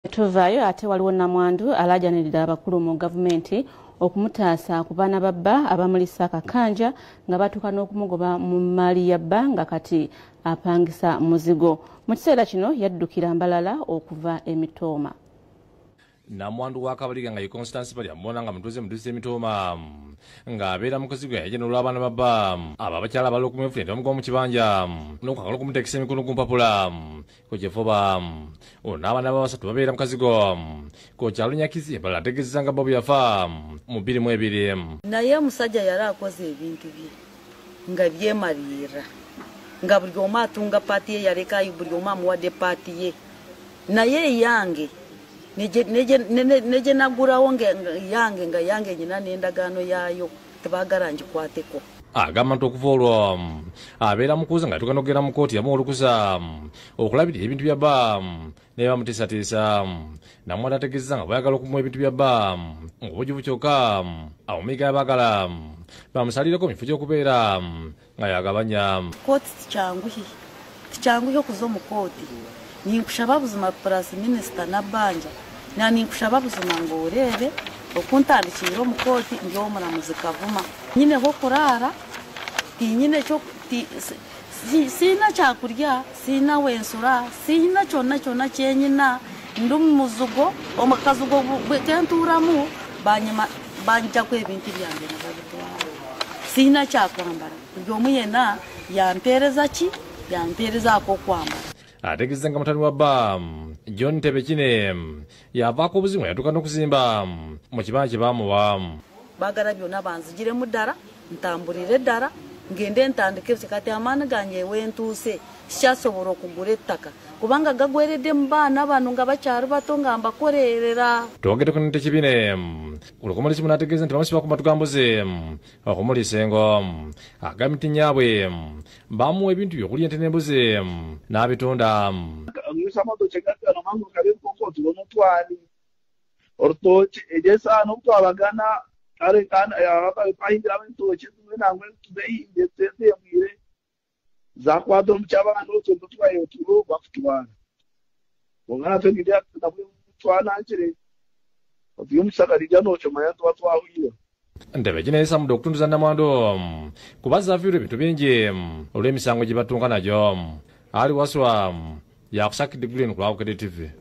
Tuvaayo ate waliwo namwandu alaajanirira abakulu mu gavumenti okumutaasa ku baana ba bba abamulisa akakanja nga batuuka n'okumugoba mu mmaali ya bba nga kati apangisa muzigo. Mu kiseera kino yaddukira Mbalala okuva e Mitooma. Namwandu wa Kabaliga nga ye Constance Balyamubona nga mutuuze mu disitulikiti y'e Mitooma ng'abeera mu kazigo yajja n'olw'abaana ba bba abo abakyala abalala okumwefuna nti bamugoba mu kibanja n'okwagala okumuteekesa emikono ku mpapula ku kifuba. Ono n'abaana ba basatu babeera mu kazigo ku kyalo Nyakizi Mbalala ategeezezza nga bba bwe yafa mu 2002. Naye omusajja yali akoze ebintu bye nga byemalirira nga buli omu atunga paati ye yalekayo buli omu amuwadde paati ye naye eyange neje nagurawo yange nga yange nyina n'endagaano yaayo tebaagala ngikwateko. Agamba nti okuva olwo abeera mukuuza nga atuuka n'okugenda mu kkooti yamuwa olukusa okulabirira ebintu bya bba naye bamutiisatiisa. Namwandu ategeezezza nga bw'ayagala okumuwa ebintu bya bba ng'obujuvu kyokka amumiga yabaagala bamusalireko mu kifo ky'okubeera nga yagabanya. Kooti tikyanguhi okuza omu kooti. Ninkushaba buzima plus minisita Nabbanja na ninkushaba buzima ngu oreebe okuntandikira omu kooti ndi omuramuzi Kavuma. Nyineho kuraara tinyine siina kyakurya siina wensura siina kyonna kyonna kyenyina ndi omu muzigo omu kazigo kentuuramu banjaku ebintu byange nibabitwara siina kyakwambara buri omu yenna yampeereza ki yampeereza ak'okwambara. Ategeezezza nga mutabani wa bba John Tebekine yavaako obuzibu yatuuka n'okuzimba mu kibanja kye baamuwa. Baagala byonna banzigiremu ddala ntambulire ddala ngende ntandike kati amaani gange wentuuse sikyasobola okugura ettaka kubanga gagweredde mu baana bano nga bakyali bato nga mbakolerera. Twongeddeko ne Tekibine olukomolisi muno ategeeza nti bamusiba ku matu ga mbuzi okumulisa engo. Agambye nti nnyaabwe bamuwa ebintu by'okulya ente n'embuzi n'abitunda. Ntebe kino esamudde okutunduza namwandu kuba zafiirwa ebintu bingi olw'emisango gye batunga nagyo. Ali Waswa yakusakidde Green ku Lwabukede TV.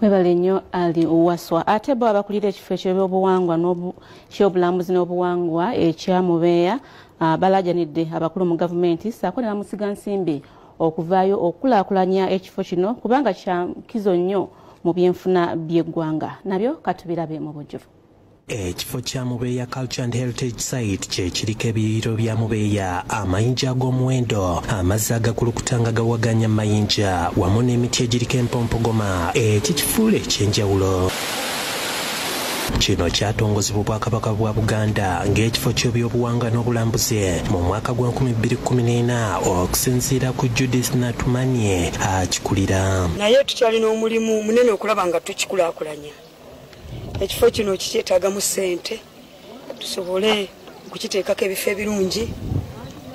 Webale nnyo Ali Waswa. Ate bo abakulira ekifo eky'ebyobuwangwa ky'obulambuzi n'obuwangwa ekya Mubeeya balaajanidde abakulu mu gavumenti ssaako ne bamusigansimbi okuvaayo okukulaakulanya ekifo kino kubanga kya nkizo nnyo mu byenfuna by'eggwanga. Nabyo katubirabe mu bujjuvu. Ekifo kya Mubeeya Culture and Heritage Site kye kiriko ebiyiro bya Mubeeya, amayinja ag'omuwendo, amazzi agakulukuta nga gawaganya mayinja wamu n'emiti egiriko empompogoma ekikifuula eky'enjawulo. Kino kyatongozebwa Obwakabaka bwa Buganda ng'ekifo ky'ebyobuwangwa n'obulambuzi mu mwaka gwa 2014 okusinziira ku Judith Natumanye akikulira. Naye tukyalina omulimu munene okulaba nga tukikulaakulanya. Ekifo kino kikyetaagamu ssente tusobole okukiteekako ebifo ebirungi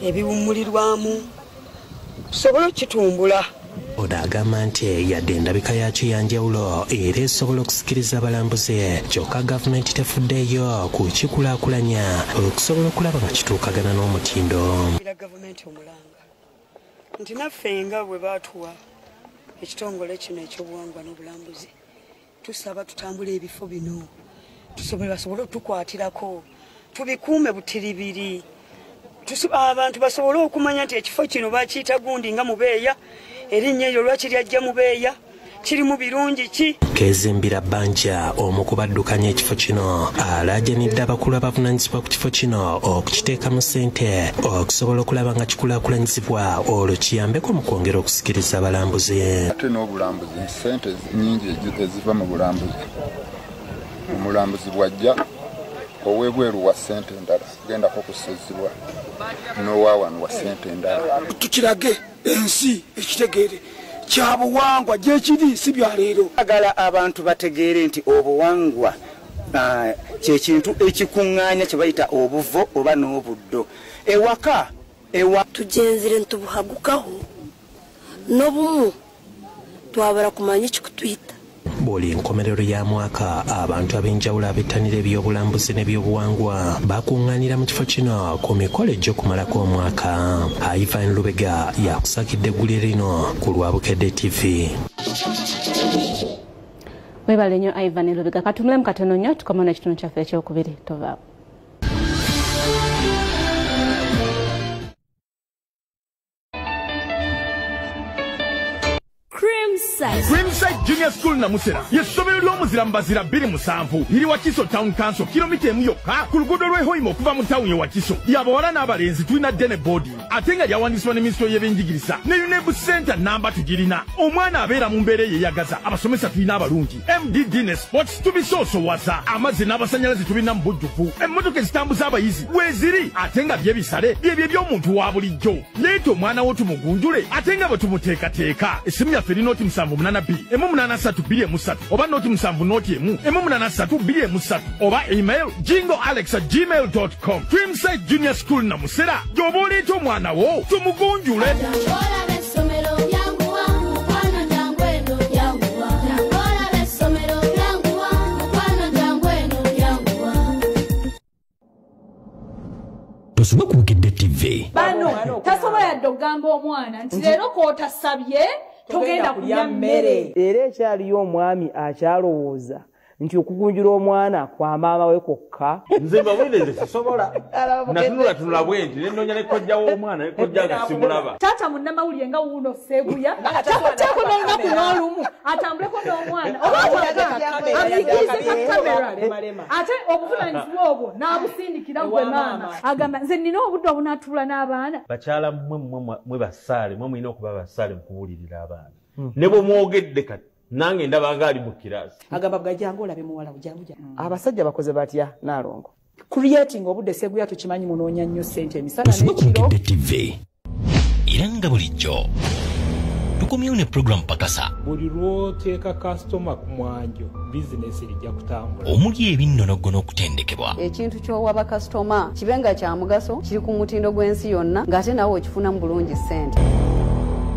ebiwummulirwamu tusobole okukitumbula. Ono agamba nti yadde endabika yaakyo ya njawulo era esobola okusikiriza abalambuzi kyokka gavumenti tefuddeeyo kukikulaakulanya okusobola okulaba nga kituukagana n'omutindo. Gavumenti omulanga nti naffe nga bwe baatuwa ekitongole kino ekyobuwangwa n'obulambuzi tusaba tutambule ebifo bino tusobole basobole otukwatirako tubikuume butiribiri abantu basobole okumanya nti ekifo kino bakiyita gundi nga Mubeeya, erinnya eryo lwaki lyajja Mubeeya, kirimu birungi ki. Kezimbira Bbanja omu ku baddukanya ekifo kino alaajanidde abakulu abavunaanyizibwa ku kifo kino okukiteekamu ssente okusobola okulaba nga kikulaakulanyizibwa olwo kiyambeko mu kwongera okusikiriza abalambuzi. Ate n'obulambuzi ssente nnyingi eziva mu bulambuzi. Omulambuzi bw'ajja ow'ebweru wa ssente endala gendako kusizibwa n'owawano wa ssente endala. Tukirage ensi ekitegeere kyabuwangwa gyekiri si bya leero. Agala abantu bategeere nti obuwangwa kyekintu ekikuŋŋaanya kye bayita obuvo oba n'obuddo. Ewaka tugenzire ntubuhagukaho n'obumu Twabura kumanya ekikutwita. Buli nkomerero ya mwaka abantu ab'enjawulo abettanira ebyobulambuzi n'ebyobuwangwa bakuŋŋaanira mu kifo kino ku mikolo egy'okumalako omwaka. Ivan Lubega yakusakidde eggulire lino ku lwa Bukedde TV. Webale nnyo Ivan Lubega. Katumulemu katono nnyo tukomane ekitundu kyaffe ekyokubiri tovaako. Creamside Junior School Namusera yessomero ly'omuzira mbazira 27 liri Wakiso Town Council kilomita emu yokka ku luguudo lw'e Hoima okuva mu tawuni ye Wakiso. Lyabawala n'abalenzi tulina Dene boarding ate nga lyawandiisibwa ne minisitule y'ebyenjigiriza ne UNEB Center namba tugirina. Omwana abeera mu mbeera eyeeyagaza, abasomesa tulina abalungi, MDD ne sports tubisoosowaza, amazzi n'amasanyalaze tulina mu bujjuvu, emmotoka ezitambuza abayizi weeziri ate nga byebisale byebyo eby'omuntu wa bulijjo. Leeta omwana wo tumugunjule ate nga bwe tumuteekateeka. Essimu yaffe eri noti 782 832 3 oba noti 7 0 1 832 3 oba email jingoalex@gmail.com. Creamside Junior School Namusera gy'oba oleeta omwana wo tumugunjule. Tosoma ku Bukedde TV. Bano tasobola yadde okugamba omwana nti leero k'otasabye togenda kulya mmere. Era ekyaliyo omwami akyalowooza nti okugunjula omwana kwa maama we kwokka. Nze mbawulire sisobola. Natunula bwe nti ne nnoonya ne kojja w'omwana ne kojja nga simulaba. Taata munnamawulire nga wuuno Sseguya takuteeko n'olunaku n'olumu atambuleko n'omwana oba amuyigirize ka kamera ate obuvunaanyizibwa obwo n'abusindikira gwe maama. Agamba nze nnina obudde obunaatuula n'abaana. Bakyala mmwe basaale, mmwe mulina okuba basaale mu kubuulirira abaana. Ne bwe mwogedde kati nange ndaba nga ali mu kirasi. Agamba bw'ajjangu olabe muwala wo, jangu jangu. Abasajja bakoze batya Naalongo? Creating obudde Sseguya tukimanyi munoonya nnyo ssente emisana n'ekiro. TV. Era nga bulijjo tukomyewo ne program Pakasa. Buli lw'oteeka kasitoma ku mwanjo bizinesi ejja kutambula. Omuli ebinnonogo n'okutendekebwa. Ekintu ky'owa bakasitoma kibe nga kya mugaso, kiri ku mutindo gw'ensi yonna ng'ate naawe okifunamu bulungi ssente.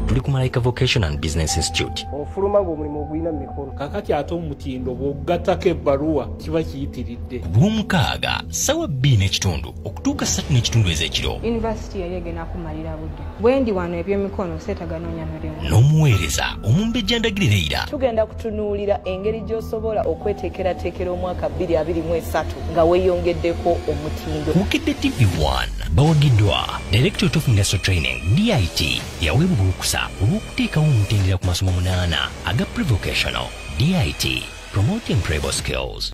Tuli ku Malaika Vocation and Business Institute. Ofuluma ng'omulimu ogulina mu mikono. Kakati ate omutindo bw'ogattako ebbaluwa kiba kiyitiridde. Lwomukaaga ssaawa 2:15 okutuuka 3:15 ez'ekiro. Yunivasite yali egenda kumalira budde. Bwe ndi wano ebyemikono seetaaga noonya mirimu. N'omuweereza omumbejja Ndagirire Ira. Tugenda kutunuulira engeri gy'osobola okweteekerateekera omwaka 2023 nga weeyongeddeko omutindo. Bukedde TV 1 bawagiddwa Directorate of Industrial Training DIT yaweebwa olukusa olw'okuteekawo omutendera ku masomo 8 aga prevocational. DIT promoting tribal skills.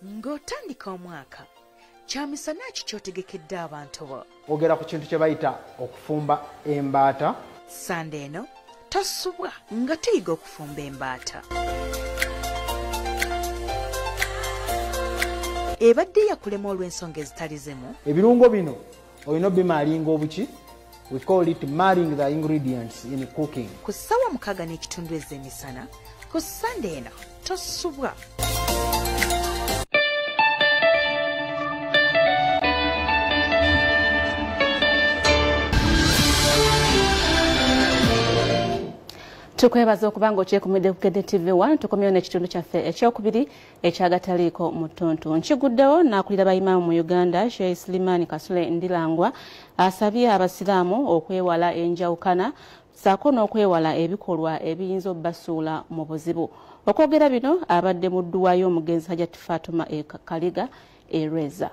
Ng'otandika omwaka kyamisana ki ky'otegekedde abantu bo? Ogera ku kintu kye bayita okufumba embaata. Sande eno tosubwa nga tuyiga okufumba embaata. Ebadde yakulema olw'ensonga ezitali zimu. Ebirungo bino olina obimalinga obuki? We call it marrying the ingredients in cooking. Ku ssaawa 6:15 ez'emisana ku Sande eno tosubwa. Tukwebaza okuba ng'okyekumidde ku Bukedde TV 1. Tukomyewo n'ekitundu kyaffe ekyokubiri ekyagataliiko mu ttuntu. Nkiguddewo n'akulira bayimaamu mu Uganda Sheikh Slimani Kasule Ndilangwa asabye abasiraamu okwewala enjawukana ssaako n'okwewala ebikolwa ebiyinza obbasuula mu buzibu. Okwogera bino abadde mu dduwa y'omugenzi Hajat Fatuma e Kaliga e Rweza.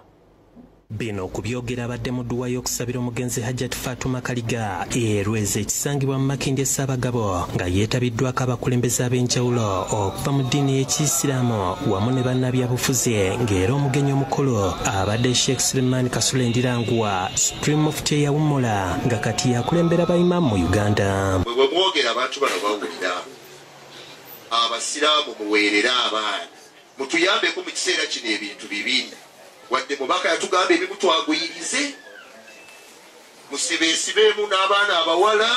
Bino okubyogera abadde mu dduwa y'okusabira omugenzi Hajat Fatuma Kaliga e Rweza ekisangibwa mu Makindye Ssaabagabo nga yeetabiddwako abakulembeze ab'enjawulo okuva mu ddiini y'Ekiyisiraamu wamu ne bannabyabufuzi ng'era omugenyi omukulu abadde Sheikh Suleiman Kasule Ndirangwa Supreme Mufti eyawummula nga kati yakulembera bayimaamu mu Uganda. Bwe mwogera abantu bano bawulira, abasiraamu muweerere abaana, mutuyambeko mu kiseera kino ebintu bibiri. Wadde mubaka yatugamba ebimu twaguyirize, musibeesibeemu n'abaana abawala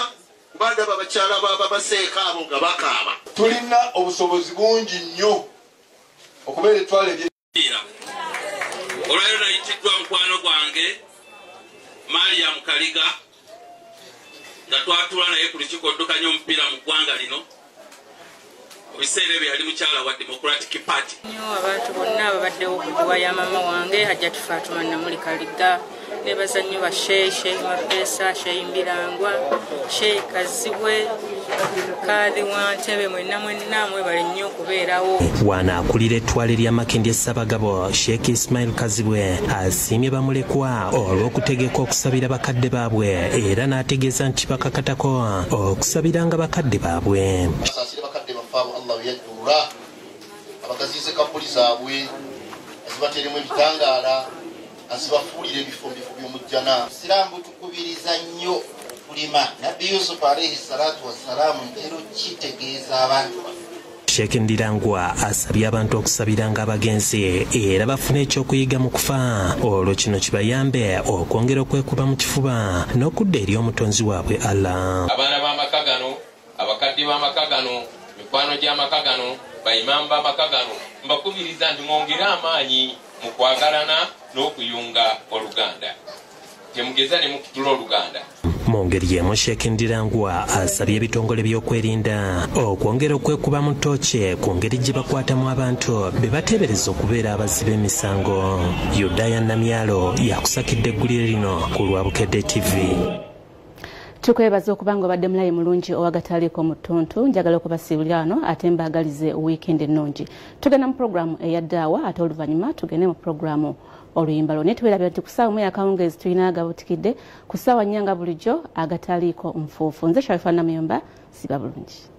kuba ndaba abakyala baba baseeka abo nga bakaaba. Tulina obusobozi bungi nnyo okubeera ettwale erya. Olwaleero nayitiddwa mukwano gwange Mariam Kaliga Nga twatuula naye ku lukiiko oddukanya omupiira mu ggwanga lino, mu biseera ebyo yali mukyala wa Democratic Party. Nnyo abantu bonna ababaddewo ku dduwa ya mama wange Hajjati Fatuma Namuli Kaliga. Nebaza nnyo ba Sheikh, Sheikh Mapeesa, Sheikh Mbirangwa, Sheikh Kazibwe, Kadhi wa Ntebe, mwenna mwenna mwebale nnyo okubeerawo. Wano akulira ettwale lya Makindye Ssabagabo Sheikh Ismail Kazibwe asiimye bamulekwa olw'okutegeka okusabira bakadde baabwe, era n'ategeeza nti bakakatako okusabiranga bakadde baabwe. Asaasire bakadde baffe abo Allah bwe yajjulula, abagaziyize kabbuli zaabwe, azibateeremu ebitangaala, azibafuulire ebifo mu bifo by'omujjana. Obusiraamu butukubiriza nnyo okulima. Nabbi Yusufu alayhi salatu wassalaamu ntero kitegeeza abantu baffe. Sheikh Ndirangwa asabye abantu okusabiranga abagenzi era bafune ekyokuyiga mu kufa, olwo kino kibayambe okwongera okwekuba mu kifuba n'okudda eri omutonzi waabwe Allah. Abaana b'amaka gano, abakadde b'amaka gano, mikwano gy'amaka gano, bayimaamu b'amaka gano, mbakubiriza nti mwongere amaanyi mu kwagalana n'okuyunga oluganda. Temugeza ne mukutula oluganda. Mu ngeri y'emu Sheikh Ndirangwa asabye ebitongole by'okwerinda okwongera okwekuba mu ttooce ku ngeri gye bakwatamu abantu be bateebereza okubeera abazzi b'emisango. Yudaya Namyalo yakusakidde eggulire lino ku lwa Bukedde TV. Tukwebaza okuba nga obadde mulayi mulungi owagataliiko mu ttuntu. Njagala okubasiibulira wano ate mbaagalize wiikendi ennungi. Tugenda mu pulogulaamu eya ddaawa, ate oluvannyuma tugende mu pulogulaamu oluyimba lwo. Naye tubeerabira nti ku ssaawa 1 akawungeezi tulina agabutikidde, ku ssaawa 4 nga bulijjo agataliiko nfuufu. Nze Sharifa Namuyomba, siba bulungi.